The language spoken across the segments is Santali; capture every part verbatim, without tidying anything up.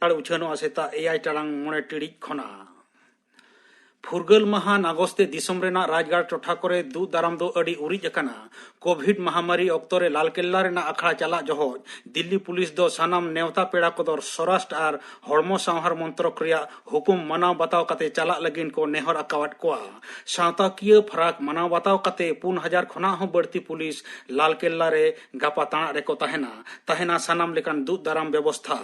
ᱟᱨ ᱩᱪᱷᱟᱹᱱᱚᱜᱼᱟ ᱥᱮᱛᱟᱜ ᱮᱭᱟᱭ ᱴᱟᱲᱟᱝ ᱢᱚᱬᱮ ᱴᱤᱲᱤᱡ ᱠᱷᱚᱱᱟᱜ᱾ ᱯᱷᱩᱨᱜᱟᱹᱞ ᱢᱟᱦᱟ ᱱᱟᱜᱚᱥ ᱛᱮ ᱫᱤᱥᱚᱢ ᱨᱮᱱᱟᱜ ᱨᱟᱡᱽᱜᱟᱲ ᱴᱚᱴᱷᱟ ᱠᱚᱨᱮ ᱫᱩᱜ ᱫᱟᱨᱟᱢ ᱫᱚ ᱟᱹᱰᱤ ᱩᱨᱤᱡ ᱟᱠᱟᱱᱟ᱾ ᱠᱳᱵᱷᱤᱰ ᱢᱟᱦᱟᱢᱟᱨᱤ ᱚᱠᱛᱚ ᱨᱮ ᱞᱟᱞᱠᱮᱞᱞᱟ ᱨᱮᱱᱟᱜ ᱟᱠᱷᱲᱟ ᱪᱟᱞᱟᱜ ᱡᱚᱦᱚᱡ ᱫᱤᱞᱞᱤ ᱯᱩᱞᱤᱥ ᱫᱚ ᱥᱟᱱᱟᱢ ᱱᱮᱣᱛᱟ ᱯᱮᱲᱟ ᱠᱚᱫᱚ ᱥᱚᱨᱟᱥᱴ ᱟᱨ ᱦᱚᱲᱢᱚ ᱥᱟᱶᱦᱟᱨ ᱢᱚᱱᱛᱨᱚᱠ ᱨᱮᱭᱟᱜ ᱦᱩᱠᱩᱢ ᱢᱟᱱᱟᱣ ᱵᱟᱛᱟᱣ ᱠᱟᱛᱮ ᱪᱟᱞᱟᱜ ᱞᱟᱹᱜᱤᱫ ᱠᱚ ᱱᱮᱦᱚᱨ ᱟᱠᱟᱣᱟᱫ ᱠᱚᱣᱟ᱾ ᱥᱟᱶᱛᱟᱠᱤᱭᱟᱹ ᱯᱷᱟᱨᱟᱠ ᱢᱟᱱᱟᱣ ᱵᱟᱛᱟᱣ ᱠᱟᱛᱮ ᱯᱩᱱ ᱦᱟᱡᱟᱨ ᱠᱷᱚᱱᱟᱜ ᱦᱚᱸ ᱵᱟᱹᱲᱛᱤ ᱯᱩᱞᱤᱥ ᱞᱟᱞᱠᱮᱞᱞᱟ ᱨᱮ ᱜᱟᱯᱟ ᱛᱟᱲᱟᱜ ᱨᱮᱠᱚ ᱛᱟᱦᱮᱱᱟ᱾ ᱛᱟᱦᱮᱱᱟ ᱥᱟᱱᱟᱢ ᱞᱮᱠᱟᱱ ᱫᱩᱜ ᱫᱟᱨᱟᱢ ᱵᱮᱵᱚᱥᱛᱷᱟ᱾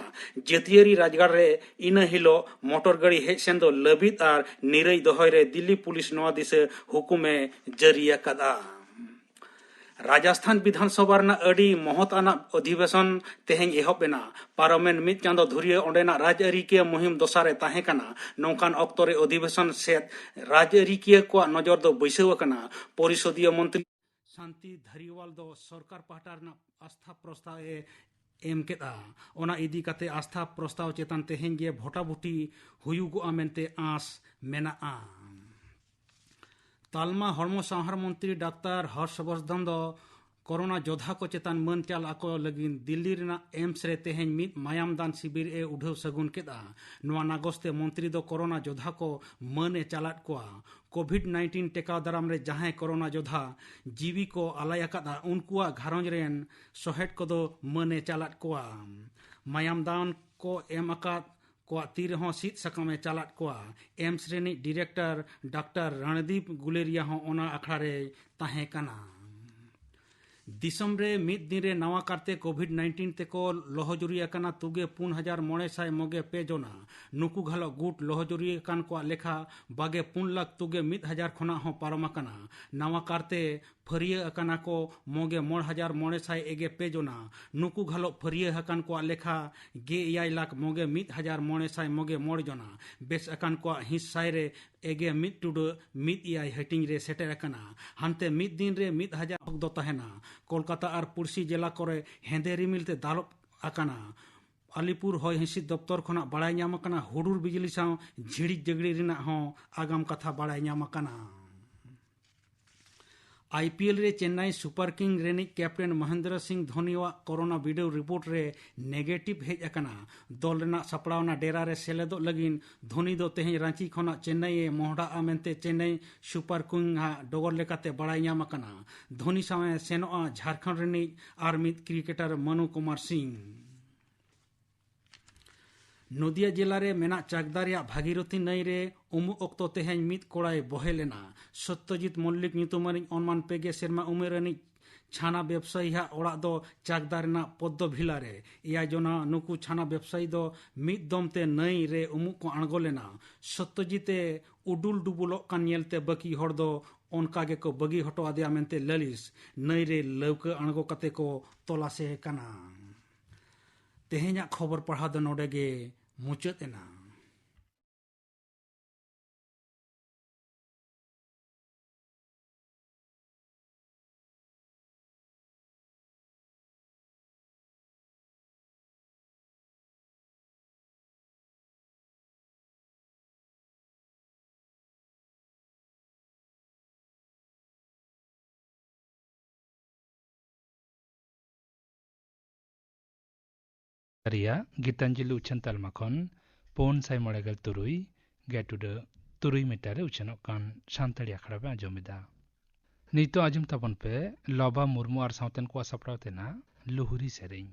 ᱡᱟᱹᱛᱤᱭᱟᱹᱨᱤ ᱨᱟᱡᱽᱜᱟᱲ ᱨᱮ ᱤᱱᱟᱹ ᱦᱤᱞᱳᱜ ᱢᱚᱴᱚᱨ ᱜᱟᱹᱰᱤ ᱦᱮᱡ ᱥᱮᱱ ᱫᱚ ᱞᱟᱹᱵᱤᱫ ᱟᱨ ᱱᱤᱨᱟᱹᱭ ᱫᱚᱦᱚᱭ ᱨᱮ ᱫᱤᱞᱞᱤ ᱯᱩᱞᱤᱥ ᱱᱚᱣᱟ ᱫᱤᱥᱟᱹ ᱦᱩᱠᱩᱢᱮ ᱡᱟᱹᱨᱤ ᱟᱠᱟᱫᱼᱟ᱾ ᱨᱟᱡᱚᱥᱛᱷᱟᱱ ᱵᱤᱫᱷᱟᱱ ᱥᱚᱵᱷᱟ ᱨᱮᱱᱟᱜ ᱟᱹᱰᱤ ᱢᱚᱦᱚᱛ ᱟᱱᱟᱜ ᱚᱫᱷᱤᱵᱮᱥᱚᱱ ᱛᱮᱦᱮᱧ ᱮᱦᱚᱵ ᱮᱱᱟ᱾ ᱯᱟᱨᱚᱢᱮᱱ ᱢᱤᱫ ᱪᱟᱸᱫᱚ ᱫᱷᱩᱨᱤᱭᱟᱹ ᱚᱸᱰᱮᱱᱟᱜ ᱨᱟᱡᱽᱟᱹᱨᱤᱠᱤᱭᱟᱹ ᱢᱩᱦᱤᱢ ᱫᱚᱥᱟᱨ ᱨᱮ ᱛᱟᱦᱮᱸ ᱠᱟᱱᱟ᱾ ᱱᱚᱝᱠᱟᱱ ᱚᱠᱛᱚ ᱨᱮ ᱚᱫᱷᱤᱵᱮᱥᱚᱱ ᱥᱮᱫ ᱨᱟᱡᱽᱟᱹᱨᱤᱠᱤᱭᱟᱹ ᱠᱚᱣᱟᱜ ᱱᱚᱡᱚᱨ ᱫᱚ ᱵᱟᱹᱭᱥᱟᱹᱣ ᱟᱠᱟᱱᱟ᱾ ᱯᱚᱨᱤᱥᱚᱫᱤᱭᱟᱹ ᱢᱚᱱᱛᱨᱤ ᱥᱟᱱᱛᱤ ᱫᱷᱟᱨᱤᱣᱟᱞ ᱫᱚ ᱥᱚᱨᱠᱟᱨ ᱯᱟᱦᱴᱟ ᱨᱮᱱᱟᱜ ᱟᱥᱛᱷᱟ ᱯᱨᱚᱥᱛᱟᱵ ᱮ ᱮᱢ ᱠᱮᱫᱼᱟ᱾ ᱚᱱᱟ ᱤᱫᱤ ᱠᱟᱛᱮ ᱟᱥᱛᱷᱟ ᱯᱨᱚᱥᱛᱟᱵ ᱪᱮᱛᱟᱱ ᱛᱮᱦᱮᱧ ᱜᱮ ᱵᱷᱳᱴᱟᱵᱷᱩᱴᱤ ᱦᱩᱭᱩᱜᱚᱜᱼᱟ ᱢᱮᱱᱛᱮ ᱟᱸᱥ ᱢᱮᱱᱟᱜᱼᱟ᱾ ᱛᱟᱞᱢᱟ ᱦᱚᱲᱢᱚ ᱥᱟᱶᱦᱟᱨ ᱢᱚᱱᱛᱨᱤ ᱰᱟᱠᱛᱟᱨ ᱦᱚᱨᱥᱵᱚᱨᱫᱷᱚᱱ ᱫᱚ ᱠᱳᱨᱳᱱᱟ ᱡᱳᱫᱷᱟ ᱠᱚ ᱪᱮᱛᱟᱱ ᱢᱟᱹᱱ ᱪᱟᱞ ᱟᱠᱚ ᱞᱟᱹᱜᱤᱫ ᱫᱤᱞᱞᱤ ᱨᱮᱱᱟᱜ ᱮᱢᱥ ᱨᱮ ᱛᱮᱦᱮᱧ ᱢᱤᱫ ᱢᱟᱭᱟᱢ ᱫᱟᱱ ᱥᱤᱵᱤᱨ ᱮ ᱩᱰᱷᱟᱹᱣ ᱥᱟᱹᱜᱩᱱ ᱠᱮᱫᱼᱟ᱾ ᱱᱚᱣᱟ ᱱᱟᱜᱚᱥ ᱛᱮ ᱢᱚᱱᱛᱨᱤ ᱫᱚ ᱠᱳᱨᱳᱱᱟ ᱡᱳᱫᱷᱟ ᱠᱚ ᱢᱟᱹᱱ ᱮ ᱪᱟᱞᱟᱫ ᱠᱚᱣᱟ᱾ ᱠᱳᱵᱷᱤᱰ ᱱᱟᱭᱤᱱᱴᱤᱱ ᱴᱮᱠᱟᱣ ᱫᱟᱨᱟᱢ ᱨᱮ ᱡᱟᱦᱟᱸᱭ ᱠᱳᱨᱳᱱᱟ ᱡᱳᱫᱷᱟ ᱡᱤᱣᱤ ᱠᱚ ᱟᱞᱟᱭ ᱟᱠᱟᱫᱼᱟ, ᱩᱱᱠᱩᱣᱟᱜ ᱜᱷᱟᱨᱚᱸᱡᱽ ᱨᱮᱱ ᱥᱚᱦᱮᱫ ᱠᱚᱫᱚ ᱢᱟᱹᱱ ᱮ ᱪᱟᱞᱟᱫ ᱠᱚᱣᱟ᱾ ᱢᱟᱭᱟᱢ ᱫᱟᱱ ᱠᱚ ᱮᱢ ᱟᱠᱟᱫ ᱠᱚᱣᱟᱜ ᱛᱤ ᱨᱮᱦᱚᱸ ᱥᱤᱫ ᱥᱟᱠᱟᱢ ᱮ ᱪᱟᱞᱟᱫ ᱠᱚᱣᱟ᱾ ᱮᱢᱥ ᱨᱤᱱᱤᱡ ᱰᱤᱨᱮᱠᱴᱚᱨ ᱰᱟᱠᱛᱟᱨ ᱨᱚᱬᱫᱤᱯ ᱜᱩᱞᱮᱨᱤᱭᱟ ᱦᱚᱸ ᱚᱱᱟ ᱟᱠᱷᱲᱟ ᱨᱮᱭ ᱛᱟᱦᱮᱸ ᱠᱟᱱᱟ᱾ ᱫᱤᱥᱚᱢ ᱨᱮ ᱢᱤᱫ ᱫᱤᱱ ᱨᱮ ᱱᱟᱣᱟ ᱠᱟᱨᱛᱮ ᱠᱳᱵᱷᱤᱰ ᱱᱟᱭᱤᱱᱴᱤᱱ ᱛᱮᱠᱚ ᱞᱚᱦᱚᱡᱩᱨᱤ ᱟᱠᱟᱱᱟ ᱛᱩᱜᱮ ᱯᱩᱱ ᱦᱟᱡᱟᱨ ᱢᱚᱬᱮ ᱥᱟᱭ ᱢᱚᱜᱮ ᱯᱮ ᱡᱚᱱᱟ᱾ ᱱᱩᱠᱩ ᱜᱷᱟᱞᱚᱜ ᱜᱩᱴ ᱞᱚᱦᱚᱡᱩᱨᱤ ᱟᱠᱟᱱ ᱠᱚᱣᱟᱜ ᱞᱮᱠᱷᱟ ᱵᱟᱜᱮ ᱯᱩᱱ ᱞᱟᱠᱷ ᱛᱩᱜᱮ ᱢᱤᱫ ᱦᱟᱡᱟᱨ ᱠᱷᱚᱱᱟᱜ ᱦᱚᱸ ᱯᱟᱨᱚᱢ ᱟᱠᱟᱱᱟ᱾ ᱱᱟᱣᱟ ᱠᱟᱨᱛᱮ ᱯᱷᱟᱹᱨᱭᱟᱹ ᱟᱠᱟᱱᱟ ᱠᱚ ᱢᱚᱜᱮ ᱢᱚᱬ ᱦᱟᱡᱟᱨ ᱢᱚᱬᱮ ᱥᱟᱭ ᱮᱜᱮ ᱯᱮ ᱡᱚᱱᱟ᱾ ᱱᱩᱠᱩ ᱜᱷᱟᱞᱚᱜ ᱯᱷᱟᱹᱨᱭᱟᱹ ᱟᱠᱟᱱ ᱠᱚᱣᱟᱜ ᱞᱮᱠᱷᱟ ᱜᱮ ᱮᱭᱟᱭ ᱞᱟᱠᱷ ᱢᱚᱜᱮ ᱢᱤᱫ ᱦᱟᱡᱟᱨ ᱢᱚᱬᱮ ᱥᱟᱭ ᱢᱚᱜᱮ ᱢᱚᱬ ᱡᱚᱱᱟ᱾ ᱵᱮᱥ ᱟᱠᱟᱱ ᱠᱚᱣᱟᱜ ᱦᱤᱸᱥ ᱥᱟᱭ ᱨᱮ ᱮᱜᱮ ᱢᱤᱫ ᱴᱩᱰᱟᱹ ᱢᱤᱫ ᱮᱭᱟᱭ ᱦᱟᱹᱴᱤᱧ ᱨᱮ ᱥᱮᱴᱮᱨ ᱟᱠᱟᱱᱟ᱾ ᱦᱟᱱᱛᱮ ᱢᱤᱫ ᱫᱤᱱ ᱨᱮ ᱢᱤᱫ ᱦᱟᱡᱟᱨ ᱦᱚᱠ ᱫᱚ ᱛᱟᱦᱮᱱᱟ᱾ ᱠᱳᱞᱠᱟᱛᱟ ᱟᱨ ᱯᱩᱲᱥᱤ ᱡᱮᱞᱟ ᱠᱚᱨᱮ ᱦᱮᱸᱫᱮ ᱨᱤᱢᱤᱞ ᱛᱮ ᱫᱟᱞᱚᱵ ᱟᱠᱟᱱᱟ᱾ ᱟᱞᱤᱯᱩᱨ ᱦᱚᱭ ᱦᱤᱸᱥᱤᱫ ᱫᱚᱯᱛᱚᱨ ᱠᱷᱚᱱᱟᱜ ᱵᱟᱲᱟᱭ ᱧᱟᱢ ᱟᱠᱟᱱᱟ, ᱦᱩᱰᱩᱨ ᱵᱤᱡᱽᱞᱤ ᱥᱟᱶ ᱡᱷᱤᱲᱤᱡ ᱡᱟᱹᱜᱲᱤ ᱨᱮᱱᱟᱜ ᱦᱚᱸ ᱟᱜᱟᱢ ᱠᱟᱛᱷᱟ ᱵᱟᱲᱟᱭ ᱧᱟᱢ ᱟᱠᱟᱱᱟ᱾ ᱟᱭ ᱯᱤ ᱮᱞ ᱨᱮ ᱪᱮᱱᱱᱟᱭ ᱥᱩᱯᱟᱨ ᱠᱤᱝ ᱨᱤᱱᱤᱡ ᱠᱮᱯᱴᱮᱱ ᱢᱚᱦᱮᱱᱫᱨᱚ ᱥᱤᱝ ᱫᱷᱳᱱᱤᱭᱟᱜ ᱠᱳᱨᱳᱱᱟ ᱵᱤᱰᱟᱹᱣ ᱨᱤᱯᱳᱨᱴ ᱨᱮ ᱱᱮᱜᱮᱴᱤᱵᱷ ᱦᱮᱡ ᱟᱠᱟᱱᱟ᱾ ᱫᱚᱞ ᱨᱮᱱᱟᱜ ᱥᱟᱯᱲᱟᱣᱱᱟ ᱰᱮᱨᱟ ᱨᱮ ᱥᱮᱞᱮᱫᱚᱜ ᱞᱟᱹᱜᱤᱫ ᱫᱷᱳᱱᱤ ᱫᱚ ᱛᱮᱦᱮᱧ ᱨᱟᱸᱪᱤ ᱠᱷᱚᱱᱟᱜ ᱪᱮᱱᱱᱟᱭ ᱮ ᱢᱚᱦᱰᱟᱜᱼᱟ ᱢᱮᱱᱛᱮ ᱪᱮᱱᱱᱟᱭ ᱥᱩᱯᱟᱨ ᱠᱤᱝ ᱟᱜ ᱰᱚᱜᱚᱨ ᱞᱮᱠᱟᱛᱮ ᱵᱟᱲᱟᱭ ᱧᱟᱢ ᱟᱠᱟᱱᱟ᱾ ᱫᱷᱳᱱᱤ ᱥᱟᱶ ᱮ ᱥᱮᱱᱚᱜᱼᱟ ᱡᱷᱟᱲᱠᱷᱚᱸᱰ ᱨᱤᱱᱤᱡ ᱟᱨ ᱢᱤᱫ ᱠᱨᱤᱠᱮᱴᱟᱨ ᱢᱟᱱᱩ ᱠᱩᱢᱟᱨ ᱥᱤᱝ᱾ ᱱᱚᱫᱤᱭᱟ ᱡᱮᱞᱟ ᱨᱮ ᱢᱮᱱᱟᱜ ᱪᱟᱠᱫᱟ ᱨᱮᱭᱟᱜ ᱵᱷᱟᱜᱤᱨᱚᱛᱷᱤ ᱱᱟᱹᱭ ᱨᱮ ᱩᱢᱩᱜ ᱚᱠᱛᱚ ᱛᱮᱦᱮᱧ ᱢᱤᱫ ᱠᱚᱲᱟᱭ ᱵᱚᱦᱮᱞ ᱮᱱᱟ᱾ ᱥᱚᱛᱭᱚᱡᱤᱛ ᱢᱚᱞᱞᱤᱠ ᱧᱩᱛᱩᱢᱟᱱᱤᱡ ᱚᱱᱢᱟᱱ ᱯᱮ ᱜᱮ ᱥᱮᱨᱢᱟ ᱩᱢᱮᱨ ᱟᱹᱱᱤᱡ ᱪᱷᱟᱱᱟ ᱵᱮᱵᱥᱟᱭᱤᱭᱟᱜ ᱚᱲᱟᱜ ᱫᱚ ᱪᱟᱠᱫᱟ ᱨᱮᱱᱟᱜ ᱯᱚᱫᱽᱫᱚ ᱵᱷᱤᱞᱟ ᱨᱮ᱾ ᱮᱭᱟᱭ ᱡᱚᱱᱟ ᱱᱩᱠᱩ ᱪᱷᱟᱱᱟ ᱵᱮᱵᱥᱟᱭᱤ ᱫᱚ ᱢᱤᱫ ᱫᱚᱢ ᱛᱮ ᱱᱟᱹᱭ ᱨᱮ ᱩᱢᱩᱜ ᱠᱚ ᱟᱬᱜᱚ ᱞᱮᱱᱟ᱾ ᱥᱚᱛᱭᱚᱡᱤᱛ ᱮ ᱩᱰᱩᱞ ᱰᱩᱵᱩᱞᱚᱜ ᱠᱟᱱ ᱧᱮᱞᱛᱮ ᱵᱟᱹᱠᱤ ᱦᱚᱲ ᱫᱚ ᱚᱱᱠᱟ ᱜᱮᱠᱚ ᱵᱟᱹᱜᱤ ᱦᱚᱴᱚ ᱟᱫᱮᱭᱟ ᱢᱮᱱᱛᱮ ᱞᱟᱹᱞᱤᱥ ᱱᱟᱹᱭ ᱨᱮ ᱞᱟᱹᱣᱠᱟᱹ ᱟᱬᱜᱚ ᱠᱟᱛᱮ ᱠᱚ ᱛᱚᱞᱟᱥᱮ ᱠᱟᱱᱟ᱾ ᱛᱮᱦᱮᱧᱟᱜ ᱠᱷᱚᱵᱚᱨ ᱯᱟᱲᱦᱟᱣ ᱫᱚ ᱱᱚᱰᱮ ᱜᱮ ᱢᱩᱪᱟᱹᱫ ᱮᱱᱟ᱾ ᱨᱮᱭᱟᱜ ᱜᱤᱛᱟᱧᱡᱚᱞᱤ ᱩᱪᱷᱟᱹᱱ ᱛᱟᱞᱢᱟ ᱠᱷᱚᱱ ᱯᱩᱱ ᱥᱟᱭ ᱢᱚᱬᱮ ᱜᱮᱞ ᱛᱩᱨᱩᱭ ᱜᱮᱴ ᱩᱰᱟᱹᱜ ᱛᱩᱨᱩᱭ ᱢᱤᱴᱟᱨ ᱨᱮ ᱩᱪᱷᱟᱹᱱᱚᱜ ᱠᱟᱱ ᱥᱟᱱᱛᱟᱲᱤ ᱟᱠᱷᱲᱟ ᱯᱮ ᱟᱸᱡᱚᱢ ᱮᱫᱟ᱾ ᱱᱤᱛᱚᱜ ᱟᱸᱡᱚᱢ ᱛᱟᱵᱚᱱ ᱯᱮ ᱞᱚᱵᱟ ᱢᱩᱨᱢᱩ ᱟᱨ ᱥᱟᱶᱛᱮᱱ ᱠᱚᱣᱟᱜ ᱥᱟᱯᱲᱟᱣ ᱛᱮᱱᱟᱜ ᱞᱩᱦᱩᱨᱤ ᱥᱮᱨᱮᱧ᱾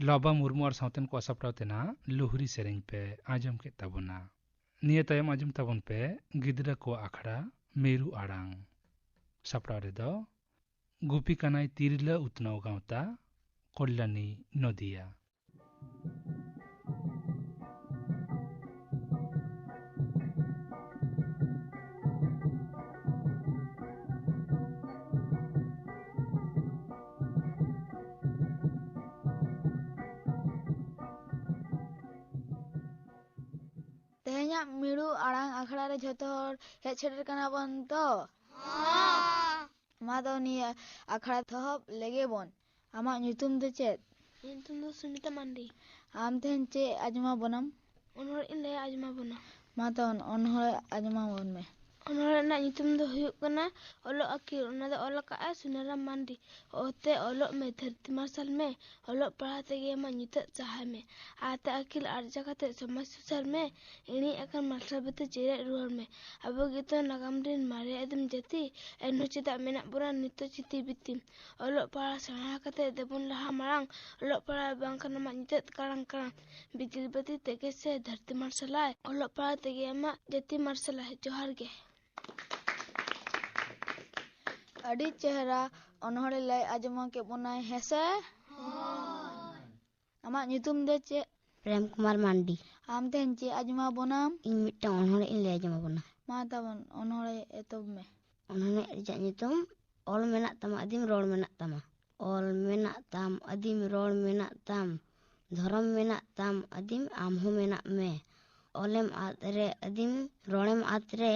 ᱞᱟᱵᱟ ᱢᱩᱨᱢᱩ ᱟᱨ ᱥᱟᱶᱛᱮᱱ ᱠᱚᱣᱟᱜ ᱥᱟᱯᱲᱟᱣ ᱛᱮᱱᱟᱜ ᱞᱩᱦᱨᱤ ᱥᱮᱨᱮᱧ ᱯᱮ ᱟᱸᱡᱚᱢ ᱠᱮᱫ ᱛᱟᱵᱚᱱᱟ᱾ ᱱᱤᱭᱟᱹ ᱛᱟᱭᱚᱢ ᱟᱸᱡᱚᱢ ᱛᱟᱵᱚᱱ ᱯᱮ ᱜᱤᱫᱽᱨᱟᱹ ᱠᱚᱣᱟᱜ ᱟᱠᱷᱲᱟ ᱢᱤᱨᱩ ᱟᱲᱟᱝ᱾ ᱥᱟᱯᱲᱟᱣ ᱨᱮᱫᱚ ᱜᱩᱯᱤ ᱠᱟᱱᱟᱭ ᱛᱤᱨᱞᱟᱹ ᱩᱛᱱᱟᱹᱣ ᱜᱟᱶᱛᱟ, ᱠᱚᱞᱞᱟᱱᱤ, ᱱᱚᱫᱤᱭᱟ᱾ ᱛᱮᱦᱮᱧᱟᱜ ᱢᱤᱨᱩ ᱟᱲᱟᱝ ᱟᱠᱷᱲᱟ ᱨᱮ ᱡᱷᱚᱛᱚ ᱦᱚᱲ ᱦᱮᱡ ᱥᱮᱴᱮᱨ ᱠᱟᱱᱟ ᱵᱚᱱ ᱛᱚ? ᱦᱚᱸ᱾ ᱢᱟ ᱛᱚ ᱱᱤᱭᱟᱹ ᱟᱠᱷᱲᱟ ᱛᱚᱦᱚᱵ ᱞᱮᱜᱮ ᱵᱚᱱ᱾ ᱟᱢᱟᱜ ᱧᱩᱛᱩᱢ ᱫᱚ ᱪᱮᱫ? ᱤᱧ ᱧᱩᱛᱩᱢ ᱫᱚ ᱥᱩᱱᱤᱛᱟ ᱢᱟᱱᱰᱤ᱾ ᱟᱢ ᱛᱮᱦᱮᱧ ᱪᱮᱫ ᱟᱸᱡᱚᱢᱟ ᱵᱚᱱᱟᱢ? ᱚᱱᱚᱬᱦᱮ ᱤᱧ ᱞᱟᱹᱭ ᱟᱸᱡᱚᱢᱟ ᱵᱚᱱᱟ᱾ ᱢᱟ ᱛᱚ ᱚᱱᱚᱬᱦᱮ ᱟᱸᱡᱚᱢᱟ ᱵᱚᱱ ᱢᱮ᱾ ᱚᱱᱚᱬᱦᱮ ᱨᱮᱱᱟᱜ ᱧᱩᱛᱩᱢ ᱫᱚ ᱦᱩᱭᱩᱜ ᱠᱟᱱᱟ ᱚᱞᱚᱜ ᱟᱹᱠᱤᱞ᱾ ᱚᱱᱟ ᱫᱚ ᱚᱞ ᱟᱠᱟᱫᱼᱟᱭ ᱥᱩᱱᱟᱨᱟᱢ ᱢᱟᱱᱰᱤ᱾ ᱚᱛᱮ ᱚᱞᱚᱜ ᱢᱮ, ᱫᱷᱟᱹᱨᱛᱤ ᱢᱟᱨᱥᱟᱞ ᱢᱮ, ᱚᱞᱚᱜ ᱯᱟᱲᱦᱟᱣ ᱛᱮᱜᱮ ᱟᱢᱟᱜ ᱧᱩᱛᱟᱹᱫ ᱥᱟᱦᱟᱭ ᱢᱮ᱾ ᱟᱨ ᱛᱮ ᱟᱹᱠᱤᱞ ᱟᱨᱡᱟᱣ ᱠᱟᱛᱮ ᱥᱚᱢᱟᱡᱽ ᱥᱩᱥᱟᱹᱨ ᱢᱮ, ᱤᱬᱤᱡ ᱟᱠᱟᱱ ᱢᱟᱨᱥᱟᱞ ᱵᱟᱹᱛᱤ ᱪᱮᱨᱮᱡ ᱨᱩᱣᱟᱹᱲ ᱢᱮ᱾ ᱟᱵᱚ ᱜᱮᱛᱚ ᱱᱟᱜᱟᱢ ᱨᱤᱱ ᱢᱟᱨᱮ ᱟᱹᱫᱤᱢ ᱡᱟᱹᱛᱤ, ᱮᱱᱦᱚᱸ ᱪᱮᱫᱟᱜ ᱢᱮᱱᱟᱜ ᱵᱚᱱᱟ ᱱᱤᱛᱚᱜ ᱪᱤᱛᱤ ᱵᱤᱛᱤ? ᱚᱞᱚᱜ ᱯᱟᱲᱦᱟᱣ ᱥᱮᱬᱟ ᱠᱟᱛᱮ ᱫᱮᱵᱚᱱ ᱞᱟᱦᱟ ᱢᱟᱲᱟᱝ, ᱚᱞᱚᱜ ᱯᱟᱲᱦᱟᱣ ᱵᱟᱝ ᱠᱷᱟᱱ ᱟᱢᱟᱜ ᱧᱩᱛᱟᱹᱫ ᱠᱟᱲᱟᱝ ᱠᱟᱲᱟᱝ᱾ ᱵᱤᱡᱽᱞᱤ ᱵᱟᱹᱛᱤ ᱛᱮᱜᱮ ᱥᱮ ᱫᱷᱟᱹᱨᱛᱤ ᱢᱟᱨᱥᱟᱞᱟᱭ, ᱚᱞᱚᱜ ᱯᱟᱲᱦᱟᱣ ᱛᱮᱜᱮ ᱟᱢᱟᱜ ᱡᱟᱹᱛᱤ ᱢᱟᱨᱥᱟᱞᱟᱭ᱾ ᱡᱚᱦᱟᱨ ᱜᱮ᱾ ᱟᱹᱰᱤ ᱪᱮᱦᱨᱟ ᱚᱱᱚᱬᱦᱮ ᱞᱟᱹᱭ ᱟᱸᱡᱚᱢ ᱠᱮᱫ ᱵᱚᱱᱟᱭ, ᱦᱮᱸᱥᱮ? ᱦᱳᱭ᱾ ᱟᱢᱟᱜ ᱧᱩᱛᱩᱢ ᱫᱚ ᱪᱮᱫ? ᱯᱨᱮᱢ ᱠᱩᱢᱟᱨ ᱢᱟᱱᱰᱤ᱾ ᱟᱢ ᱛᱮᱦᱮᱧ ᱪᱮᱫ ᱟᱸᱡᱚᱢ ᱟᱵᱚᱱᱟᱢ? ᱤᱧ ᱢᱤᱫᱴᱟᱝ ᱚᱱᱚᱬᱦᱮ ᱤᱧ ᱞᱟᱹᱭ ᱟᱸᱡᱚᱢ ᱟᱵᱚᱱᱟ᱾ ᱢᱟ ᱛᱟᱵᱚᱱ, ᱚᱱᱚᱬᱦᱮ ᱮᱛᱚᱦᱚᱵ ᱢᱮ᱾ ᱚᱱᱚᱬᱦᱮ ᱨᱮᱭᱟᱜ ᱧᱩᱛᱩᱢ ᱚᱞ ᱢᱮᱱᱟᱜ ᱛᱟᱢᱟ, ᱟᱹᱫᱤᱢ ᱨᱚᱲ ᱢᱮᱱᱟᱜ ᱛᱟᱢᱟ᱾ ᱚᱞ ᱢᱮᱱᱟᱜ ᱛᱟᱢ, ᱟᱹᱫᱤᱢ ᱨᱚᱲ ᱢᱮᱱᱟᱜ ᱛᱟᱢ, ᱫᱷᱚᱨᱚᱢ ᱢᱮᱱᱟᱜ ᱛᱟᱢ, ᱟᱹᱫᱤᱢ ᱟᱢ ᱦᱚᱸ ᱢᱮᱱᱟᱜ ᱢᱮ᱾ ᱚᱞᱮᱢ ᱟᱫ ᱨᱮ ᱟᱹᱫᱤᱢ, ᱨᱚᱲᱮᱢ ᱟᱫ ᱨᱮ,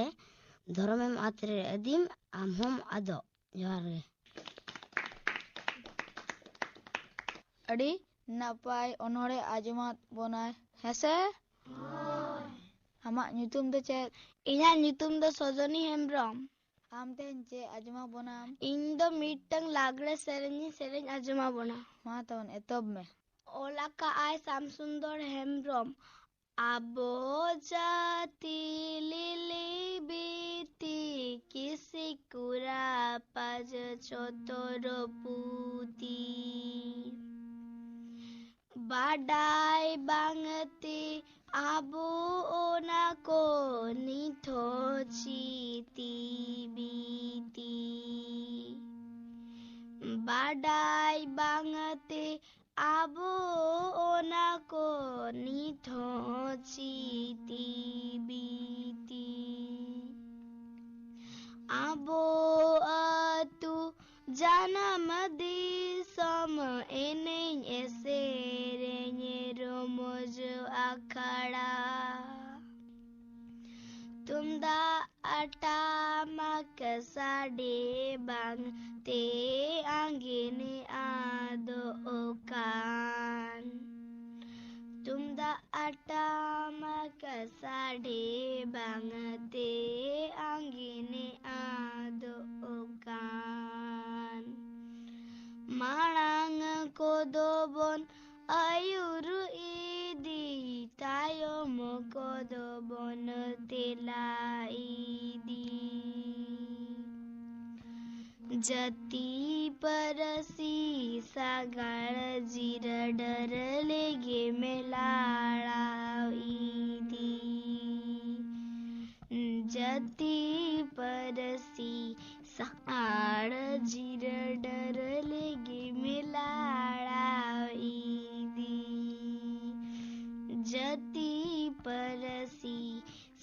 ᱫᱷᱚᱨᱚᱢᱮᱢ ᱟᱫ ᱨᱮ ᱟᱹᱫᱤᱢ, ᱟᱢ ᱦᱚᱸᱢ ᱟᱫᱚᱜ᱾ ᱡᱚᱦᱟᱨ ᱜᱮ᱾ ᱟᱹᱰᱤ ᱱᱟᱯᱟᱭ ᱚᱱᱚᱬᱦᱮ ᱟᱸᱡᱚᱢᱟᱫ ᱵᱚᱱᱟᱭ, ᱦᱮᱸᱥᱮ? ᱦᱳᱭ᱾ ᱟᱢᱟᱜ ᱧᱩᱛᱩᱢ ᱫᱚ ᱪᱮᱫ? ᱤᱧᱟᱜ ᱧᱩᱛᱩᱢ ᱫᱚ ᱥᱚᱡᱚᱱᱤ ᱦᱮᱢᱵᱨᱚᱢ᱾ ᱟᱢ ᱛᱮᱦᱮᱧ ᱪᱮᱫ ᱟᱸᱡᱚᱢᱟᱫ ᱵᱚᱱᱟᱢ? ᱤᱧ ᱫᱚ ᱢᱤᱫᱴᱟᱝ ᱞᱟᱜᱽᱲᱮ ᱥᱮᱨᱮᱧ ᱤᱧ ᱥᱮᱨᱮᱧ ᱟᱸᱡᱚᱢᱟᱫ ᱵᱚᱱᱟ᱾ ᱢᱟ ᱛᱟᱵᱚᱱ ᱮᱛᱚᱦᱚᱵ ᱢᱮ᱾ ᱚᱞ ᱟᱠᱟᱫ ᱟᱭ ᱥᱟᱢᱥᱩᱱᱫᱚᱨ ᱦᱮᱢᱵᱨᱚᱢ᱾ ᱟᱵᱚ ᱡᱟᱹᱛᱤ ᱞᱤᱞᱤ ᱵᱤᱛᱤ ᱠᱤᱥᱤ ᱠᱩᱨᱟ ᱯᱟᱡ ᱪᱚᱛᱚᱨ ᱯᱩᱛᱤ᱾ ᱵᱟᱰᱟᱭ ᱵᱟᱝᱛᱮ ᱟᱵᱚ ᱚᱱᱟ ᱠᱚ ᱱᱤᱛ ᱦᱚᱸ ᱪᱤᱛᱤ ᱵᱤᱛᱤ᱾ ᱵᱟᱰᱟᱭ ᱵᱟᱝᱛᱮ ᱟᱵᱚ ᱚᱱᱟ ᱠᱚ ᱱᱤᱛ ᱦᱚᱸ ᱪᱤᱛᱤ ᱵᱤᱛᱤ᱾ ᱟᱵᱚ ᱟᱹᱛᱩ ᱡᱟᱱᱟᱢ ᱫᱤᱥᱚᱢ ᱮᱱᱮᱡ ᱥᱮᱨᱮᱧ ᱨᱚᱢᱚᱡᱽ ᱟᱠᱷᱲᱟ᱾ ᱛᱩᱢᱫᱟᱜ ᱴᱟᱢᱟᱠ ᱥᱟᱰᱮ ᱵᱟᱝ ᱛᱮ ᱟᱸᱜᱮᱱᱮ ᱟᱫᱚᱜ ᱠᱟᱱ᱾ ᱛᱩᱢᱫᱟᱜ ᱴᱟᱢᱟᱠ ᱥᱟᱰᱮ ᱵᱟᱝ ᱛᱮ ᱟᱸᱜᱮᱱᱮ ᱟᱫᱚᱜ ᱠᱟᱱ᱾ ᱢᱟᱲᱟᱝ ᱠᱚᱫᱚ ᱵᱚᱱ ᱟᱹᱭᱩᱨ ᱤᱫᱤ, ᱛᱟᱭᱚᱢ ᱠᱚᱫᱚ ᱵᱚᱱ ᱛᱮᱞᱟ ᱤᱫᱤ᱾ ᱡᱟᱹᱛᱤ ᱯᱟᱹᱨᱥᱤ ᱥᱟᱜᱟᱲ ᱡᱤᱨᱟᱹ ᱰᱟᱹᱨ ᱞᱮᱜᱮ ᱢᱮᱞᱟᱲᱟᱣ ᱤᱫᱤ᱾ ᱡᱟᱹᱛᱤ ᱯᱟᱹᱨᱥᱤ ᱥᱟᱜᱟᱲ ᱡᱤᱨᱟᱹ ᱰᱟᱹᱨ ᱞᱮᱜᱮ ᱢᱮᱞᱟᱲᱟᱣ ᱤᱫᱤ᱾ ᱡᱟᱹᱛᱤ ᱯᱟᱹᱨᱥᱤ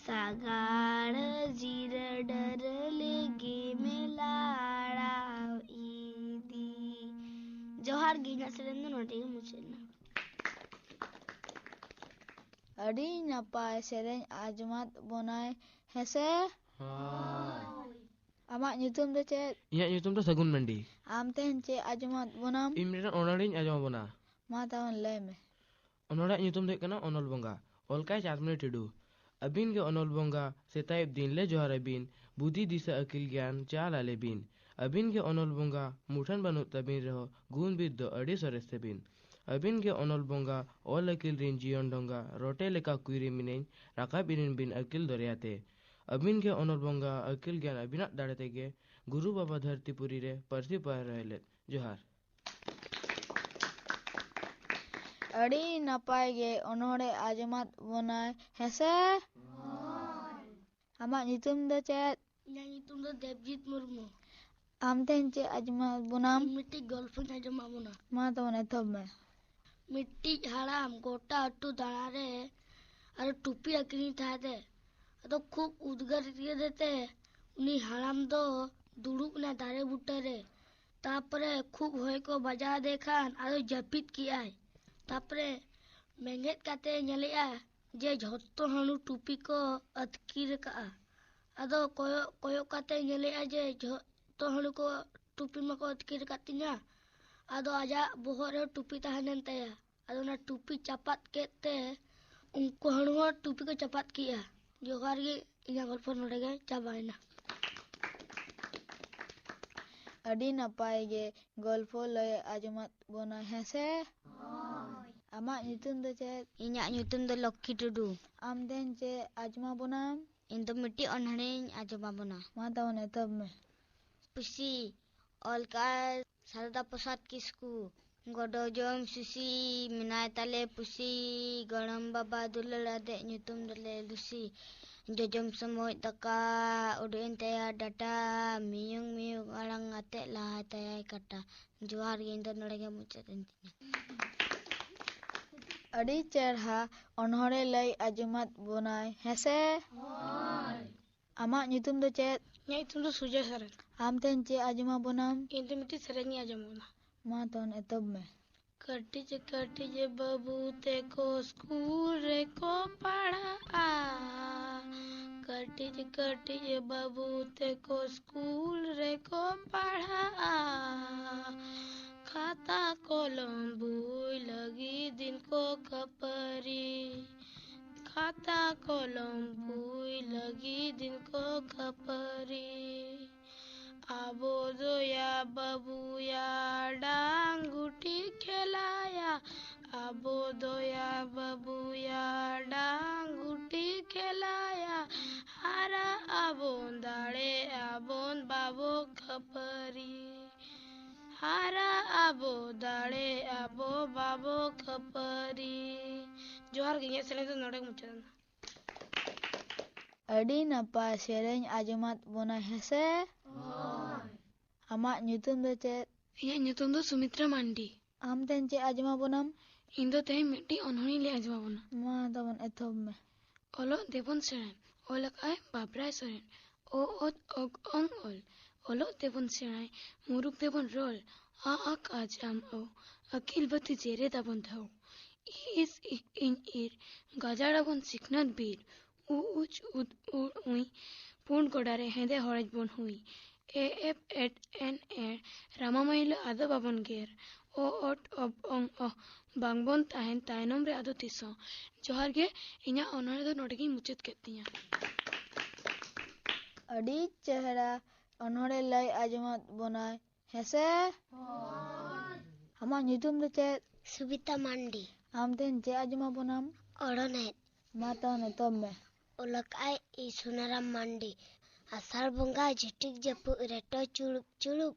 ᱥᱟᱜᱟᱲ ᱡᱤᱨᱟᱹ ᱰᱟᱹᱨ ᱞᱮᱜᱮ ᱢᱮᱞᱟᱲᱟᱣ ᱤᱫᱤ᱾ ᱡᱚᱦᱟᱨ ᱜᱮ, ᱤᱧᱟᱹᱜ ᱥᱮᱨᱮᱧ ᱫᱚ ᱱᱚᱰᱮ ᱜᱮ ᱢᱩᱪᱟᱹᱫ ᱮᱱᱟ᱾ ᱟᱹᱰᱤ ᱱᱟᱯᱟᱭ ᱥᱮᱨᱮᱧ ᱟᱸᱡᱚᱢᱟᱫ ᱵᱚᱱᱟᱭ ᱦᱮᱸᱥᱮ? ᱦᱳᱭ᱾ ᱟᱢᱟᱜ ᱧᱩᱛᱩᱢ ᱫᱚ ᱪᱮᱫ? ᱤᱧᱟᱹᱜ ᱧᱩᱛᱩᱢ ᱫᱚ ᱥᱟᱹᱜᱩᱱ ᱢᱟᱱᱰᱤ᱾ ᱟᱢ ᱛᱮᱦᱮᱧ ᱪᱮᱫ ᱟᱸᱡᱚᱢᱟᱫ ᱵᱚᱱᱟᱢ? ᱤᱧ ᱢᱤᱫᱴᱟᱝ ᱚᱱᱚᱬᱦᱮᱧ ᱟᱸᱡᱚᱢ ᱟᱵᱚᱱᱟ᱾ ᱢᱟ ᱛᱟᱵᱚᱱ ᱞᱟᱹᱭ ᱢᱮ᱾ ᱚᱱᱚᱬᱦᱮ ᱧᱩᱛᱩᱢ ᱫᱚ ᱦᱩᱭᱩᱜ ᱠᱟᱱᱟ ᱚᱱᱚᱞ ᱵᱚᱸᱜᱟ᱾ ᱚᱞ ᱠᱟᱭ ᱪᱟᱸᱫᱽᱢᱚᱱᱤ ᱴᱩᱰᱩ᱾ ᱟᱹᱵᱤᱱ ᱜᱮ ᱚᱱᱚᱞ ᱵᱚᱸᱜᱟ, ᱥᱮᱛᱟᱜ ᱟᱹᱭᱩᱵ ᱫᱤᱱ ᱞᱮ ᱡᱚᱦᱟᱨ ᱟᱹᱵᱤᱱ, ᱵᱩᱫᱷᱤ ᱫᱤᱥᱟᱹ ᱟᱹᱠᱤᱞ ᱜᱮᱭᱟᱱ ᱪᱟᱞ ᱟᱞᱮ ᱵᱤᱱ᱾ ᱟᱹᱵᱤᱱ ᱜᱮ ᱚᱱᱚᱞ ᱵᱚᱸᱜᱟ, ᱢᱩᱴᱷᱟᱹᱱ ᱵᱟᱹᱱᱩᱜ ᱛᱟᱹᱵᱤᱱ ᱨᱮᱦᱚᱸ, ᱜᱩᱱ ᱵᱤᱨ ᱫᱚ ᱟᱹᱰᱤ ᱥᱚᱨᱮᱥ ᱛᱟᱹᱵᱤᱱ᱾ ᱟᱹᱵᱤᱱ ᱜᱮ ᱚᱱᱚᱞ ᱵᱚᱸᱜᱟ, ᱚᱞ ᱟᱹᱠᱤᱞ ᱨᱤᱱ ᱡᱤᱭᱚᱱ ᱰᱷᱚᱸᱜᱟ, ᱨᱚᱴᱮ ᱞᱮᱠᱟ ᱠᱩᱭᱨᱤ ᱢᱤᱱᱟᱹᱧ, ᱨᱟᱠᱟᱵ ᱤᱫᱤ ᱵᱤᱱ ᱟᱹᱠᱤᱞ ᱫᱚᱨᱭᱟ ᱛᱮ᱾ ᱟᱹᱵᱤᱱ ᱜᱮ ᱚᱱᱚᱞ ᱵᱚᱸᱜᱟ, ᱟᱹᱠᱤᱞ ᱜᱮᱭᱟᱱ ᱟᱹᱵᱤᱱᱟᱜ ᱫᱟᱲᱮ ᱛᱮᱜᱮ, ᱜᱩᱨᱩ ᱵᱟᱵᱟ ᱫᱷᱟᱹᱨᱛᱤ ᱯᱩᱨᱤ ᱨᱮ ᱯᱟᱹᱨᱥᱤ ᱯᱟᱭᱨᱟ ᱦᱮᱞᱮᱫ᱾ ᱡᱚᱦᱟᱨ᱾ ᱟᱹᱰᱤ ᱱᱟᱯᱟᱭ ᱜᱮ ᱚᱱᱚᱬᱦᱮ ᱟᱸᱡᱚᱢᱟᱫ ᱵᱚᱱᱟᱭ, ᱦᱮᱸᱥᱮ? ᱟᱢᱟᱜ ᱧᱩᱛᱩᱢ ᱫᱚ ᱪᱮᱫ? ᱤᱧᱟᱹᱜ ᱧᱩᱛᱩᱢ ᱫᱚ ᱫᱮᱵᱡᱤᱛ ᱢᱩᱨᱢᱩ᱾ ᱟᱢ ᱛᱮᱦᱮᱧ ᱪᱮᱫ ᱟᱸᱡᱚᱢᱟᱫ ᱵᱚᱱᱟᱢ? ᱤᱧ ᱢᱤᱫᱴᱤᱡ ᱜᱚᱞᱯᱷᱚᱧ ᱟᱸᱡᱚᱢᱟᱫ ᱵᱚᱱᱟ᱾ ᱢᱟ ᱛᱚᱵᱮ ᱮᱛᱚᱦᱚᱵ ᱢᱮ᱾ ᱢᱤᱫᱴᱤᱡ ᱦᱟᱲᱟᱢ ᱜᱚᱴᱟ ᱟᱹᱛᱩ ᱫᱟᱬᱟ ᱨᱮ ᱟᱨ ᱴᱩᱯᱤ ᱟᱹᱠᱷᱨᱤᱧ ᱛᱟᱦᱮᱸᱫ ᱮ᱾ ᱟᱫᱚ ᱠᱷᱩᱵ ᱩᱫᱽᱜᱟᱹᱨ ᱠᱮᱫᱮ ᱛᱮ ᱩᱱᱤ ᱦᱟᱲᱟᱢ ᱫᱚ ᱫᱩᱲᱩᱵ ᱮᱱᱟ ᱫᱟᱨᱮ ᱵᱩᱴᱟᱹ ᱨᱮ᱾ ᱛᱟᱯᱚᱨᱮ ᱠᱷᱩᱵ ᱦᱚᱭ ᱠᱚ ᱵᱟᱡᱟᱣ ᱟᱫᱮ ᱠᱷᱟᱱ ᱟᱫᱚ ᱡᱟᱹᱯᱤᱫ ᱠᱮᱜᱼᱟᱭ᱾ ᱛᱟᱯᱚᱨᱮ ᱵᱮᱸᱜᱮᱫ ᱠᱟᱛᱮ ᱧᱮᱞᱮᱜᱼᱟ ᱡᱮ ᱡᱷᱚᱛᱚ ᱦᱟᱹᱬᱩ ᱴᱩᱯᱤ ᱠᱚ ᱟᱹᱛᱠᱤᱨ ᱟᱠᱟᱜᱼᱟ᱾ ᱟᱫᱚ ᱠᱚᱭᱚᱜ ᱠᱚᱭᱚᱜ ᱠᱟᱛᱮ ᱧᱮᱞᱮᱜᱼᱟ ᱡᱮ ᱡᱷᱚᱛᱚ ᱦᱟᱹᱬᱩ ᱠᱚ ᱴᱩᱯᱤ ᱢᱟᱠᱚ ᱟᱹᱛᱠᱤᱨ ᱟᱠᱟᱫ ᱛᱤᱧᱟ᱾ ᱟᱫᱚ ᱟᱡᱟᱜ ᱵᱚᱦᱚᱜ ᱨᱮ ᱴᱩᱯᱤ ᱛᱟᱦᱮᱸ ᱞᱮᱱ ᱛᱟᱭᱟ᱾ ᱟᱫᱚ ᱚᱱᱟ ᱴᱩᱯᱤ ᱪᱟᱯᱟᱫ ᱠᱮᱫ ᱛᱮ ᱩᱱᱠᱩ ᱦᱟᱹᱬᱩ ᱦᱚᱸ ᱴᱩᱯᱤ ᱠᱚ ᱪᱟᱯᱟᱫ ᱠᱮᱜᱼᱟ᱾ ᱡᱚᱦᱟᱨ ᱜᱮ, ᱤᱧᱟᱹᱜ ᱜᱚᱞᱯᱷᱚ ᱱᱚᱰᱮ ᱜᱮ ᱪᱟᱵᱟᱭᱮᱱᱟ᱾ ᱟᱹᱰᱤ ᱱᱟᱯᱟᱭ ᱜᱮ ᱜᱚᱞᱯᱷᱚ ᱞᱟᱹᱭ ᱟᱸᱡᱚᱢᱟᱫ ᱵᱚᱱᱟ, ᱦᱮᱸᱥᱮ? ᱟᱢᱟᱜ ᱧᱩᱛᱩᱢ ᱫᱚ ᱪᱮᱫ? ᱤᱧᱟᱹᱜ ᱧᱩᱛᱩᱢ ᱫᱚ ᱞᱚᱠᱠᱷᱤ ᱴᱩᱰᱩ᱾ ᱟᱢ ᱛᱮᱦᱮᱧ ᱪᱮᱫ ᱟᱸᱡᱚᱢᱟᱵᱚᱱᱟᱢ? ᱤᱧ ᱫᱚ ᱢᱤᱫᱴᱤᱡ ᱚᱱᱚᱬᱦᱮᱧ ᱟᱸᱡᱚᱢᱟᱵᱚᱱᱟ᱾ ᱢᱟ ᱛᱟᱵᱚᱱ ᱮᱛᱚᱦᱚᱵ ᱢᱮ᱾ ᱯᱩᱥᱤ᱾ ᱚᱞ ᱠᱟᱜᱼᱟᱭ ᱥᱟᱨᱚᱫᱟ ᱯᱨᱚᱥᱟᱫᱽ ᱠᱤᱥᱠᱩ᱾ ᱜᱚᱰᱚ ᱡᱚᱢ ᱥᱩᱥᱤ, ᱢᱮᱱᱟᱭ ᱛᱟᱞᱮ ᱯᱩᱥᱤ, ᱜᱚᱲᱚᱢ ᱵᱟᱵᱟ ᱫᱩᱞᱟᱹᱲ ᱟᱫᱮ ᱧᱩᱛᱩᱢ ᱫᱚᱞᱮ ᱞᱩᱥᱤ᱾ ᱡᱚᱡᱚᱢ ᱥᱚᱢᱚᱭ ᱫᱟᱠᱟ, ᱩᱰᱩᱠ ᱮᱱ ᱛᱟᱭᱟ ᱰᱟᱴᱟ, ᱢᱤᱭᱩᱝ ᱢᱤᱭᱩᱝ ᱟᱲᱟᱝ ᱟᱛᱮ ᱞᱟᱦᱟᱭ ᱛᱟᱭᱟᱭ ᱠᱟᱴᱟ᱾ ᱡᱚᱦᱟᱨ ᱜᱮ, ᱤᱧ ᱫᱚ ᱱᱚᱰᱮ ᱜᱮ ᱢᱩᱪᱟᱹᱫ ᱮᱱ ᱛᱤᱧᱟ᱾ ᱟᱹᱰᱤ ᱪᱮᱨᱦᱟ ᱚᱱᱚᱬᱦᱮ ᱞᱟᱹᱭ ᱟᱸᱡᱚᱢᱟᱫ ᱵᱚᱱᱟᱭ, ᱦᱮᱸᱥᱮ? ᱟᱢᱟᱜ ᱧᱩᱛᱩᱢ ᱫᱚ ᱪᱮᱫ? ᱤᱧᱟᱹᱜ ᱧᱩᱛᱩᱢ ᱫᱚ ᱥᱩᱡᱚᱭ ᱥᱚᱨᱮᱱ᱾ ᱟᱢ ᱛᱮᱦᱮᱧ ᱪᱮᱫ ᱟᱸᱡᱚᱢᱟᱵᱚᱱᱟᱢ? ᱤᱧ ᱫᱚ ᱢᱤᱫᱴᱤᱡ ᱥᱮᱨᱮᱧ ᱤᱧ ᱟᱸᱡᱚᱢ ᱵᱚᱱᱟ᱾ ᱢᱟ ᱛᱚᱵᱮ ᱮᱛᱚᱦᱚᱵ ᱢᱮ᱾ ᱠᱟᱹᱴᱤᱡ ᱠᱟᱹᱴᱤᱡ ᱵᱟᱹᱵᱩ ᱛᱮᱠᱚ ᱥᱠᱩᱞ ᱨᱮᱠᱚ ᱯᱟᱲᱦᱟᱜᱼᱟ᱾ ᱠᱟᱹᱴᱤᱡ ᱠᱟᱹᱴᱤᱡ ᱵᱟᱹᱵᱩ ᱛᱮᱠᱚ ᱥᱠᱩᱞ ᱨᱮᱠᱚ ᱯᱟᱲᱦᱟᱜᱼᱟ᱾ ᱠᱷᱟᱛᱟ ᱠᱚᱞᱚᱢ ᱵᱳᱭ ᱞᱟᱹᱜᱤᱫ ᱫᱤᱱ ᱠᱚ ᱠᱷᱟᱹᱯᱟᱹᱨᱤ᱾ ᱠᱷᱟᱛᱟ ᱠᱚᱞᱚᱢ ᱵᱳᱭ ᱞᱟᱹᱜᱤᱫ ᱫᱤᱱ ᱠᱚ ᱠᱷᱟᱹᱯᱟᱹᱨᱤ᱾ ᱟᱵᱚ ᱫᱚᱭᱟ ᱵᱟᱹᱵᱩᱭᱟ ᱰᱟᱝ ᱜᱩᱴᱤ ᱠᱷᱮᱞᱟᱭᱟ᱾ ᱟᱵᱚ ᱫᱚᱭᱟ ᱵᱟᱹᱵᱩᱭᱟ ᱰᱟᱝ ᱜᱩᱴᱤ ᱠᱷᱮᱞᱟᱭᱟ᱾ ᱦᱟᱨᱟᱜ ᱟᱵᱚᱱ ᱫᱟᱲᱮᱜ ᱟᱵᱚᱱ ᱵᱟᱵᱚ ᱠᱷᱟᱹᱯᱟᱹᱨᱤ᱾ ᱟᱨ ᱟᱵᱚ ᱫᱟᱲᱮ ᱟᱵᱚ ᱵᱟᱵᱚ ᱠᱷᱟᱹᱯᱟᱹᱨᱤ᱾ ᱡᱚᱦᱟᱨ ᱜᱮ, ᱤᱧᱟᱹᱜ ᱥᱮᱨᱮᱧ ᱫᱚ ᱱᱚᱰᱮ ᱜᱮ ᱢᱩᱪᱟᱹᱫ ᱮᱱᱟ᱾ ᱟᱹᱰᱤ ᱱᱟᱯᱟᱭ ᱥᱮᱨᱮᱧ ᱟᱸᱡᱚᱢᱟᱫ ᱵᱚᱱᱟ ᱦᱮᱸᱥᱮ? ᱟᱢᱟᱜ ᱧᱩᱛᱩᱢ ᱫᱚ ᱪᱮᱫ? ᱤᱧᱟᱹᱜ ᱧᱩᱛᱩᱢ ᱫᱚ ᱥᱩᱢᱤᱛᱨᱟ ᱢᱟᱱᱰᱤ᱾ ᱟᱢ ᱛᱮᱦᱮᱧ ᱪᱮᱫ ᱟᱸᱡᱚᱢᱟᱵᱚᱱᱟᱢ? ᱤᱧ ᱫᱚ ᱛᱮᱦᱮᱧ ᱢᱤᱫᱴᱤᱡ ᱚᱱᱚᱬᱦᱮᱧ ᱞᱟᱹᱭ ᱟᱸᱡᱚᱢᱟᱵᱚᱱᱟ᱾ ᱢᱟ ᱛᱟᱵᱚᱱ ᱮᱛᱚᱦᱚᱵ ᱢᱮ᱾ ᱚᱞᱚᱜ ᱫᱮᱵᱚᱱ ᱥᱮᱬᱟᱭ, ᱚᱞ ᱟᱠᱟᱫᱼᱟᱭ ᱵᱟᱵᱽᱨᱟᱭ ᱥᱚᱨᱮᱱ᱾ ᱚ ᱚᱛ ᱚᱜ ᱚᱝ ᱚᱞ, ᱚᱞᱚᱜ ᱛᱮᱵᱚᱱ ᱥᱮᱬᱟᱭ, ᱢᱩᱨᱩᱠ ᱛᱮᱵᱚᱱ ᱨᱚᱲ, ᱟ ᱟᱠ ᱟᱡ ᱟᱢ ᱚ, ᱟᱹᱠᱤᱞ ᱵᱟᱹᱛᱤ ᱡᱮᱨᱮᱫ ᱟᱵᱚᱱ ᱫᱷᱟᱹᱣ᱾ ᱤ ᱤᱥ ᱤ ᱤᱧ ᱤᱨ, ᱜᱟᱡᱟᱲ ᱟᱵᱚᱱ ᱥᱤᱠᱷᱱᱟᱹᱛ ᱵᱤᱨ, ᱩ ᱩᱪ ᱩᱫ ᱩᱲ ᱩᱭ, ᱯᱩᱸᱰ ᱜᱚᱰᱟ ᱨᱮ ᱦᱮᱸᱫᱮ ᱦᱚᱲᱮᱡ ᱵᱚᱱ ᱦᱩᱭ᱾ ᱮ ᱮᱯ ᱮᱴ ᱮᱱ ᱮᱲ, ᱨᱟᱢᱟ ᱢᱟᱹᱭᱞᱟᱹ ᱟᱫᱚ ᱵᱟᱵᱚᱱ ᱜᱮᱨ᱾ ᱚ ᱚᱴ ᱚᱵ ᱚᱝ ᱚᱦ, ᱵᱟᱝᱵᱚᱱ ᱛᱟᱦᱮᱱ ᱛᱟᱭᱱᱚᱢ ᱨᱮ ᱟᱫᱚ ᱛᱤᱥ ᱦᱚᱸ᱾ ᱡᱚᱦᱟᱨ ᱜᱮ, ᱤᱧᱟᱹᱜ ᱚᱱᱚᱬᱦᱮ ᱫᱚ ᱱᱚᱰᱮ ᱜᱤᱧ ᱢᱩᱪᱟᱹᱫ ᱠᱮᱫ ᱛᱤᱧᱟᱹ᱾ ᱟᱹᱰᱤ ᱪᱮᱦᱨᱟ ᱚᱱᱚᱬᱦᱮ ᱞᱟᱹᱭ ᱟᱸᱡᱚᱢᱟᱫ ᱵᱚᱱᱟᱭ ᱦᱮᱸᱥᱮ? ᱟᱢᱟᱜ ᱧᱩᱛᱩᱢ ᱫᱚ ᱪᱮᱫ? ᱥᱩᱵᱤᱛᱟ ᱢᱟᱱᱰᱤ᱾ ᱟᱢ ᱛᱮᱦᱮᱧ ᱪᱮᱫ ᱟᱸᱡᱚᱢᱟᱵᱚᱱᱟᱢ? ᱚᱲᱚᱱᱮᱡ᱾ ᱢᱟ ᱛᱟᱦᱚᱞᱮ ᱮᱛᱚᱦᱚᱵ ᱢᱮ᱾ ᱚᱞ ᱟᱠᱟᱫᱼᱟᱭ ᱤ ᱥᱩᱱᱟᱨᱟᱢ ᱢᱟᱱᱰᱤ᱾ ᱟᱥᱟᱲ ᱵᱚᱸᱜᱟ ᱡᱷᱤᱴᱤᱠ ᱡᱟᱹᱯᱩᱫ ᱨᱮᱴᱚ ᱪᱩᱲᱩᱵ ᱪᱩᱲᱩᱵ,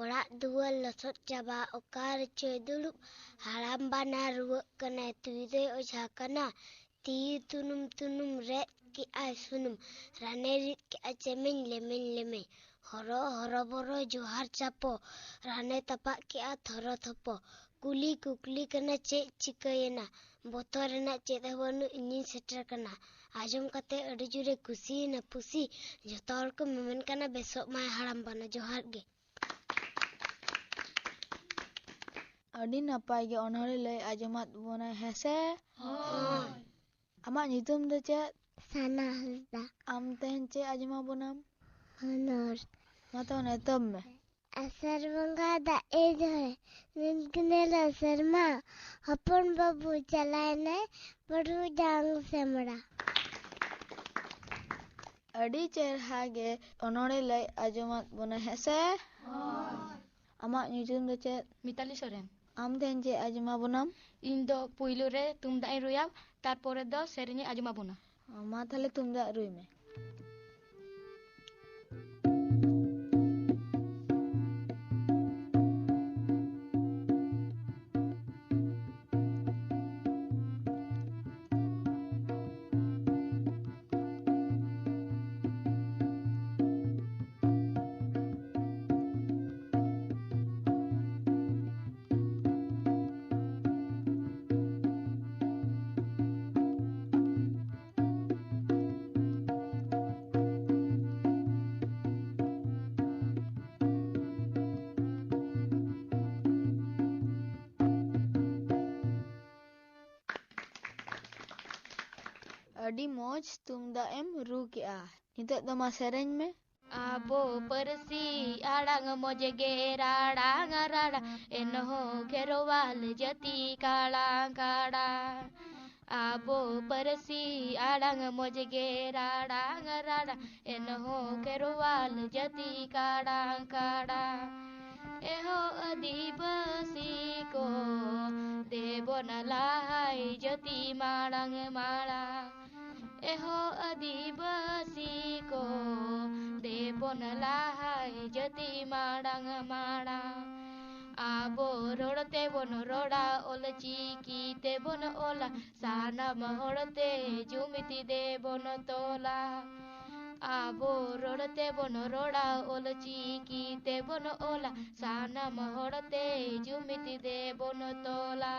ᱚᱲᱟᱜ ᱫᱩᱣᱟᱹᱨ ᱞᱚᱥᱚᱫ ᱪᱟᱵᱟ ᱚᱠᱟ ᱨᱮᱪᱚᱭ ᱫᱩᱲᱩᱵ᱾ ᱦᱟᱲᱟᱢ ᱵᱟᱱᱟ ᱨᱩᱣᱟᱹᱜ ᱠᱟᱱᱟᱭ, ᱛᱩᱭ ᱫᱚᱭ ᱚᱡᱷᱟ ᱠᱟᱱᱟ᱾ ᱛᱤ ᱛᱩᱱᱩᱢ ᱛᱩᱱᱩᱢ ᱨᱮᱫ ᱠᱮᱜᱼᱟᱭ ᱥᱩᱱᱩᱢ, ᱨᱟᱱᱮ ᱨᱤᱫ ᱠᱮᱜᱼᱟ ᱪᱮᱢᱮᱧ ᱞᱮᱢᱮᱧ ᱞᱮᱢᱮᱧ᱾ ᱦᱚᱨᱚ ᱦᱚᱨᱚ ᱵᱚᱨᱚ ᱡᱚᱦᱟᱨ ᱪᱟᱯᱚ, ᱨᱟᱱᱮ ᱛᱟᱯᱟᱜ ᱠᱮᱜᱼᱟ ᱛᱷᱚᱨᱚ ᱛᱷᱚᱯᱚ᱾ ᱠᱩᱞᱤ ᱠᱩᱠᱞᱤ ᱠᱟᱱᱟ ᱪᱮᱫ ᱪᱤᱠᱟᱹᱭᱮᱱᱟ, ᱵᱚᱛᱚᱨ ᱨᱮᱱᱟᱜ ᱪᱮᱫ ᱦᱚᱸ ᱵᱟᱹᱱᱩᱜ, ᱤᱧᱤᱧ ᱥᱮᱴᱮᱨ ᱠᱟᱱᱟ᱾ ᱟᱸᱡᱚᱢ ᱠᱟᱛᱮ ᱟᱹᱰᱤ ᱡᱳᱨᱮ ᱠᱩᱥᱤᱭᱮᱱᱟ ᱯᱩᱥᱤ᱾ ᱡᱚᱛᱚ ᱦᱚᱲ ᱠᱚ ᱢᱮᱢᱮᱱ ᱠᱟᱱᱟ ᱵᱮᱥᱚᱜ ᱢᱟᱭ ᱦᱟᱲᱟᱢ ᱵᱟᱱᱟ᱾ ᱡᱚᱦᱟᱨ ᱜᱮ᱾ ᱟᱹᱰᱤ ᱱᱟᱯᱟᱭ ᱜᱮ ᱚᱱᱚᱬᱦᱮ ᱞᱟᱹᱭ ᱟᱸᱡᱚᱢᱟᱫ ᱵᱚᱱᱟᱭ ᱦᱮᱸᱥᱮ? ᱦᱳᱭ᱾ ᱟᱢᱟᱜ ᱧᱩᱛᱩᱢ ᱫᱚ ᱪᱮᱫ? ᱥᱟᱱᱟ ᱦᱟᱸᱥᱫᱟ᱾ ᱟᱢ ᱛᱮᱦᱮᱧ ᱪᱮᱫ ᱟᱸᱡᱚᱢᱟᱵᱚᱱᱟᱢ? ᱦᱚᱱᱚᱨ᱾ ᱢᱟ ᱛᱟᱦᱚᱞᱮ ᱮᱛᱚᱦᱚᱵ ᱢᱮ᱾ ᱟᱥᱟᱲ ᱵᱚᱸᱜᱟ ᱫᱟᱜ ᱮ ᱡᱚᱨᱚᱭ, ᱱᱤᱛ ᱜᱮ ᱧᱮᱞᱚᱜ ᱥᱮᱨᱢᱟ, ᱦᱚᱯᱚᱱ ᱵᱟᱹᱵᱩ ᱪᱟᱞᱟᱭᱮᱱᱟᱭ ᱵᱟᱹᱨᱩ ᱡᱟᱝ ᱥᱮᱢᱲᱟ᱾ ᱟᱹᱰᱤ ᱪᱮᱨᱦᱟ ᱜᱮ ᱚᱱᱚᱬᱦᱮ ᱞᱟᱹᱭ ᱟᱸᱡᱚᱢᱟᱫ ᱵᱚᱱᱟ ᱦᱮᱸᱥᱮ? ᱟᱢᱟᱜ ᱧᱩᱛᱩᱢ ᱫᱚ ᱪᱮᱫ? ᱢᱤᱛᱟᱞᱤ ᱥᱚᱨᱮᱱ᱾ ᱟᱢ ᱛᱮᱦᱮᱧ ᱪᱮᱫ ᱟᱸᱡᱚᱢᱟᱵᱚᱱᱟᱢ? ᱤᱧ ᱫᱚ ᱯᱩᱭᱞᱩ ᱨᱮ ᱛᱩᱢᱫᱟᱜ ᱤᱧ ᱨᱩᱭᱟ, ᱛᱟᱨᱯᱚᱨᱮ ᱫᱚ ᱥᱮᱨᱮᱧ ᱤᱧ ᱟᱸᱡᱚᱢᱟᱵᱚᱱᱟ᱾ ᱢᱟ ᱛᱟᱦᱚᱞᱮ ᱛᱩᱢᱫᱟᱜ ᱨᱩᱭ ᱢᱮ᱾ ᱟᱹᱰᱤ ᱢᱚᱡᱽ ᱛᱩᱢᱫᱟᱜ ᱮᱢ ᱨᱩ ᱠᱮᱜᱼᱟ᱾ ᱱᱤᱛᱚᱜ ᱫᱚ ᱢᱟ ᱥᱮᱨᱮᱧ ᱢᱮ᱾ ᱟᱵᱚ ᱯᱟᱹᱨᱥᱤ ᱟᱲᱟᱝ ᱢᱚᱡᱽ ᱜᱮ ᱨᱟᱲᱟᱝ ᱨᱟᱲᱟᱝ, ᱮᱱᱦᱚᱸ ᱠᱷᱮᱨᱣᱟᱞ ᱡᱟᱹᱛᱤ ᱠᱟᱲᱟᱝ ᱠᱟᱲᱟᱝ᱾ ᱟᱵᱚ ᱯᱟᱹᱨᱥᱤ ᱟᱲᱟᱝ ᱢᱚᱡᱽ ᱜᱮ ᱨᱟᱲᱟᱝ ᱨᱟᱲᱟᱝ, ᱮᱱᱦᱚᱸ ᱠᱷᱮᱨᱣᱟᱞ ᱡᱟᱹᱛᱤ ᱠᱟᱲᱟᱝ ᱠᱟᱲᱟᱝ᱾ ᱮᱦᱚ ᱟᱹᱫᱤᱵᱟᱹᱥᱤ ᱠᱚ, ᱫᱮᱵᱚᱱ ᱞᱟᱦᱟᱭ ᱡᱟᱹᱛᱤ ᱢᱟᱲᱟᱝ ᱢᱟᱲᱟᱝ᱾ ᱮᱦᱚ ᱟᱹᱫᱤᱵᱟᱹᱥᱤ ᱠᱚ, ᱫᱮᱵᱚᱱ ᱞᱟᱦᱟᱭ ᱡᱟᱹᱛᱤ ᱢᱟᱲᱟᱝ ᱢᱟᱲᱟᱝ᱾ ᱟᱵᱚ ᱨᱚᱲ ᱛᱮᱵᱚᱱ ᱨᱚᱲᱟ, ᱚᱞ ᱪᱤᱠᱤ ᱛᱮᱵᱚᱱ ᱚᱞᱟ, ᱥᱟᱱᱟᱢ ᱦᱚᱲ ᱛᱮ ᱡᱩᱢᱤᱫ ᱫᱮᱵᱚᱱ ᱛᱚᱞᱟ᱾ ᱟᱵᱚ ᱨᱚᱲ ᱛᱮᱵᱚᱱ ᱨᱚᱲᱟ, ᱚᱞ ᱪᱤᱠᱤ ᱛᱮᱵᱚᱱ ᱚᱞᱟ, ᱥᱟᱱᱟᱢ ᱦᱚᱲ ᱛᱮ ᱡᱩᱢᱤᱫ ᱫᱮᱵᱚᱱ ᱛᱚᱞᱟ᱾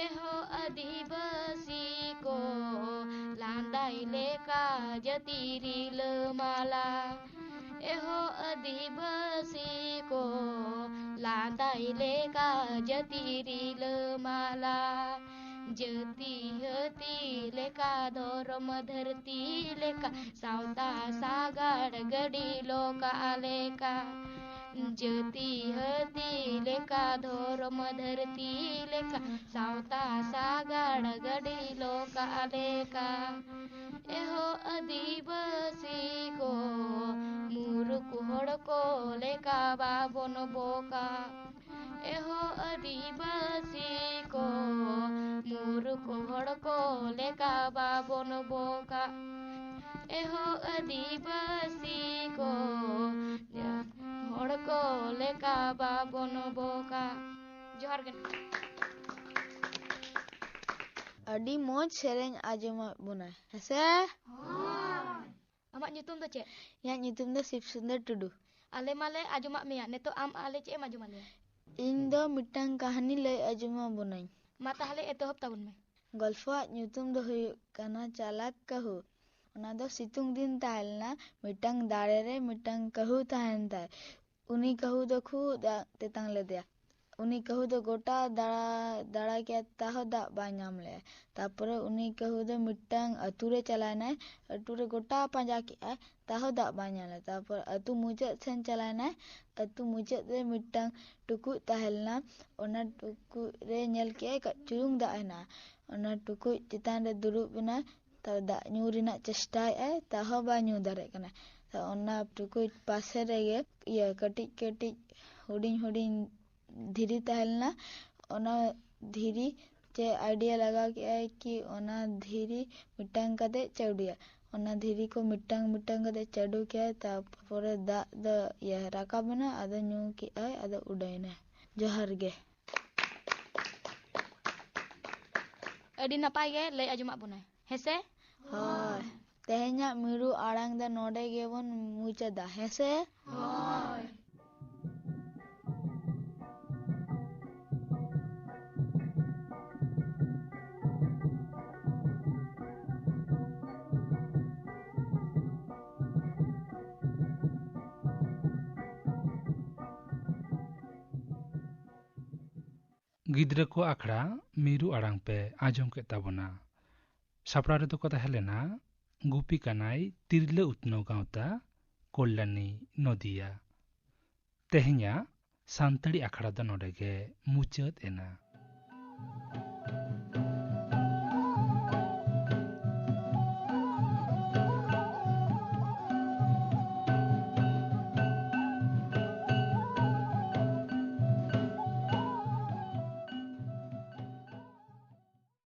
ᱮᱦᱚ ᱟᱹᱫᱤᱵᱟᱹᱥᱤ ᱠᱚ, ᱞᱟᱸᱫᱟᱭ ᱞᱮᱠᱟ ᱡᱟᱹᱛᱤ ᱨᱤᱞᱟᱹᱢᱟᱞᱟ᱾ ᱮᱦᱚ ᱟᱹᱫᱤᱵᱟᱹᱥᱤ ᱠᱚ, ᱞᱟᱸᱫᱟᱭ ᱞᱮᱠᱟ ᱡᱟᱹᱛᱤ ᱨᱤᱞᱟᱹᱢᱟᱞᱟ᱾ ᱡᱟᱹᱛᱤ ᱦᱟᱹᱛᱤ ᱞᱮᱠᱟ, ᱫᱷᱚᱨᱚᱢ ᱫᱷᱟᱹᱨᱛᱤ ᱞᱮᱠᱟ, ᱥᱟᱶᱛᱟ ᱥᱟᱜᱟᱲ ᱜᱟᱹᱰᱤ ᱞᱚᱠᱟ ᱞᱮᱠᱟ᱾ ᱡᱟᱹᱛᱤ ᱦᱟᱹᱛᱤ ᱞᱮᱠᱟ, ᱫᱷᱚᱨᱚᱢ ᱫᱷᱟᱹᱨᱛᱤ ᱞᱮᱠᱟ, ᱥᱟᱶᱛᱟ ᱥᱟᱜᱟᱲ ᱜᱟᱹᱰᱤ ᱞᱚᱠᱟ ᱞᱮᱠᱟ᱾ ᱮᱦᱚ ᱟᱹᱫᱤᱵᱟᱹᱥᱤ ᱠᱚ, ᱢᱩᱨᱩᱠ ᱦᱚᱲ ᱠᱚ ᱞᱮᱠᱟ ᱵᱟᱵᱚᱱ ᱵᱚᱠᱟ᱾ ᱮᱦᱚ ᱟᱹᱫᱤᱵᱟᱹᱥᱤ ᱠᱚ, ᱢᱩᱨᱩᱠ ᱦᱚᱲ ᱠᱚ ᱞᱮᱠᱟ ᱵᱟᱵᱚᱱ ᱵᱚᱠᱟ᱾ ᱮᱦᱚ ᱟᱹᱫᱤᱵᱟᱹᱥᱤ ᱠᱚ, ᱦᱚᱲ ᱠᱚ ᱞᱮᱠᱟ ᱵᱟᱵᱚᱱ ᱵᱚᱠᱟ᱾ ᱡᱚᱦᱟᱨ ᱜᱮ᱾ ᱟᱹᱰᱤ ᱢᱚᱡᱽ ᱥᱮᱨᱮᱧ ᱟᱸᱡᱚᱢᱟᱫ ᱵᱚᱱᱟᱭ, ᱦᱮᱸᱥᱮ? ᱟᱢᱟᱜ ᱧᱩᱛᱩᱢ ᱫᱚ ᱪᱮᱫ? ᱤᱧᱟᱹᱜ ᱧᱩᱛᱩᱢ ᱫᱚ ᱥᱤᱵ ᱥᱩᱱᱫᱚᱨ ᱴᱩᱰᱩ᱾ ᱟᱞᱮ ᱢᱟᱞᱮ ᱟᱸᱡᱚᱢᱟᱫ ᱢᱮᱭᱟ, ᱱᱤᱛᱚᱜ ᱟᱢ ᱟᱞᱮ ᱪᱮᱫ ᱮᱢ ᱟᱸᱡᱚᱢ ᱟᱞᱮᱭᱟ? ᱤᱧ ᱫᱚ ᱢᱤᱫᱴᱟᱝ ᱠᱟᱹᱦᱱᱤ ᱞᱟᱹᱭ ᱟᱸᱡᱚᱢ ᱟᱵᱚᱱᱟᱹᱧ᱾ ᱢᱟ ᱛᱟᱦᱞᱮ ᱮᱛᱚᱦᱚᱵ ᱛᱟᱵᱚᱱ ᱢᱮ᱾ ᱜᱚᱞᱯᱷᱚᱣᱟᱜ ᱧᱩᱛᱩᱢ ᱫᱚ ᱦᱩᱭᱩᱜ ᱠᱟᱱᱟ ᱪᱟᱞᱟᱠ ᱠᱟᱹᱦᱩ᱾ ᱚᱱᱟ ᱫᱚ ᱥᱤᱛᱩᱝ ᱫᱤᱱ ᱛᱟᱦᱮᱸ ᱞᱮᱱᱟ᱾ ᱢᱤᱫᱴᱟᱝ ᱫᱟᱨᱮ ᱨᱮ ᱢᱤᱫᱴᱟᱝ ᱠᱟᱹᱦᱩ ᱛᱟᱦᱮᱱ ᱛᱟᱭ᱾ ᱩᱱᱤ ᱠᱟᱹᱦᱩ ᱫᱚ ᱠᱷᱩᱵ ᱫᱟ-, ᱛᱮᱛᱟᱝ ᱞᱮᱫᱮᱭᱟ᱾ ᱩᱱᱤ ᱠᱟᱹᱦᱩ ᱫᱚ ᱜᱚᱴᱟ ᱫᱟᱬᱟ ᱫᱟᱬᱟ ᱠᱮᱫᱼᱟᱭ, ᱛᱟᱦᱚᱸ ᱫᱟᱜ ᱵᱟᱭ ᱧᱟᱢ ᱞᱮᱫᱼᱟ᱾ ᱛᱟᱨᱯᱚᱨᱮ ᱩᱱᱤ ᱠᱟᱹᱦᱩ ᱫᱚ ᱢᱤᱫᱴᱟᱝ ᱟᱹᱛᱩ ᱨᱮ ᱪᱟᱞᱟᱣ ᱮᱱᱟᱭ᱾ ᱟᱹᱛᱩ ᱨᱮ ᱜᱚᱴᱟ ᱯᱟᱸᱡᱟ ᱠᱮᱫᱼᱟᱭ, ᱛᱟᱦᱚᱸ ᱫᱟᱜ ᱵᱟᱭ ᱧᱟᱢ ᱞᱮᱫᱼᱟ᱾ ᱛᱟᱨᱯᱚᱨ ᱟᱹᱛᱩ ᱢᱩᱪᱟᱹᱫ ᱥᱮᱱ ᱪᱟᱞᱟᱣ ᱮᱱᱟᱭ᱾ ᱟᱹᱛᱩ ᱢᱩᱪᱟᱹᱫ ᱨᱮ ᱢᱤᱫᱴᱟᱝ ᱴᱩᱠᱩᱡ ᱛᱟᱦᱮᱸ ᱞᱮᱱᱟ᱾ ᱚᱱᱟ ᱴᱩᱠᱩᱡ ᱨᱮ ᱧᱮᱞ ᱠᱮᱫᱼᱟᱭ ᱠᱟᱹᱡ ᱪᱩᱞᱩᱝ ᱫᱟᱜ ᱦᱮᱱᱟᱜᱼᱟ᱾ ᱚᱱᱟ ᱴᱩᱠᱩᱡ ᱪᱮᱛᱟᱱ ᱨᱮ ᱫᱩᱲᱩᱵ ᱮᱱᱟᱭ᱾ ᱛᱟᱨ ᱫᱟᱜ ᱧᱩ ᱨᱮᱱᱟᱜ ᱪᱮᱥᱴᱟᱭᱮᱫᱼᱟᱭ, ᱛᱟᱦᱚᱸ ᱵᱟᱭ ᱧᱩ ᱫᱟᱲᱮᱭᱟᱜ ᱠᱟᱱᱟ᱾ ᱛᱚ ᱚᱱᱟ ᱴᱩᱠᱩᱡ ᱯᱟᱥᱮ ᱨᱮᱜᱮ ᱤᱭᱟᱹ ᱠᱟᱹᱴᱤᱡ ᱠᱟᱹᱴᱤᱡ ᱦᱩᱰᱤᱧ ᱦᱩᱰᱤᱧ ᱫᱷᱤᱨᱤ ᱛᱟᱦᱮᱸ ᱞᱮᱱᱟ᱾ ᱚᱱᱟ ᱫᱷᱤᱨᱤ ᱪᱮᱫ ᱟᱭᱰᱤᱭᱟ ᱞᱟᱜᱟᱣ ᱠᱮᱫᱼᱟᱭ ᱠᱤ ᱚᱱᱟ ᱫᱷᱤᱨᱤ ᱢᱤᱫᱴᱟᱝ ᱠᱟᱛᱮ ᱪᱟᱹᱰᱩᱭᱟ᱾ ᱚᱱᱟ ᱫᱷᱤᱨᱤ ᱠᱚ ᱢᱤᱫᱴᱟᱝ ᱢᱤᱫᱴᱟᱝ ᱠᱟᱛᱮ ᱪᱟᱹᱰᱩ ᱠᱮᱫᱼᱟᱭ᱾ ᱛᱟᱨᱯᱚᱨᱮ ᱫᱟᱜ ᱫᱚ ᱤᱭᱟᱹ ᱨᱟᱠᱟᱵ ᱮᱱᱟ, ᱟᱫᱚ ᱧᱩ ᱠᱮᱫᱼᱟᱭ, ᱟᱫᱚ ᱩᱰᱟᱹᱭᱮᱱᱟᱭ᱾ ᱡᱚᱦᱟᱨ ᱜᱮ᱾ ᱟᱹᱰᱤ ᱱᱟᱯᱟᱭ ᱜᱮ ᱞᱟᱹᱭ ᱟᱸᱡᱚᱢᱟᱫ ᱵᱚᱱᱟᱭ, ᱦᱮᱸᱥᱮ? ᱦᱳᱭ᱾ ᱛᱮᱦᱮᱧᱟᱜ ᱢᱤᱨᱩ ᱟᱲᱟᱝ ᱫᱚ ᱱᱚᱰᱮ ᱜᱮᱵᱚᱱ ᱢᱩᱪᱟᱹᱫᱟ, ᱦᱮᱸᱥᱮ? ᱦᱳᱭ᱾ ᱜᱤᱫᱽᱨᱟᱹ ᱠᱚ ᱟᱠᱷᱲᱟ ᱢᱤᱨᱩ ᱟᱲᱟᱝ ᱯᱮ ᱟᱸᱡᱚᱢ ᱠᱮᱫ ᱛᱟᱵᱚᱱᱟ᱾ ᱥᱟᱯᱲᱟᱣ ᱨᱮᱫᱚ ᱠᱚ ᱛᱟᱦᱮᱸ ᱞᱮᱱᱟ ᱜᱩᱯᱤ ᱠᱟᱱᱟᱭ ᱛᱤᱨᱞᱟᱹ ᱩᱛᱱᱟᱹᱣ ᱜᱟᱶᱛᱟ, ᱠᱚᱞᱭᱟᱱᱤ, ᱱᱚᱫᱤᱭᱟ᱾ ᱛᱮᱦᱮᱧᱟᱜ ᱥᱟᱱᱛᱟᱲᱤ ᱟᱠᱷᱲᱟ ᱫᱚ ᱱᱚᱰᱮ ᱜᱮ ᱢᱩᱪᱟᱹᱫ ᱮᱱᱟ᱾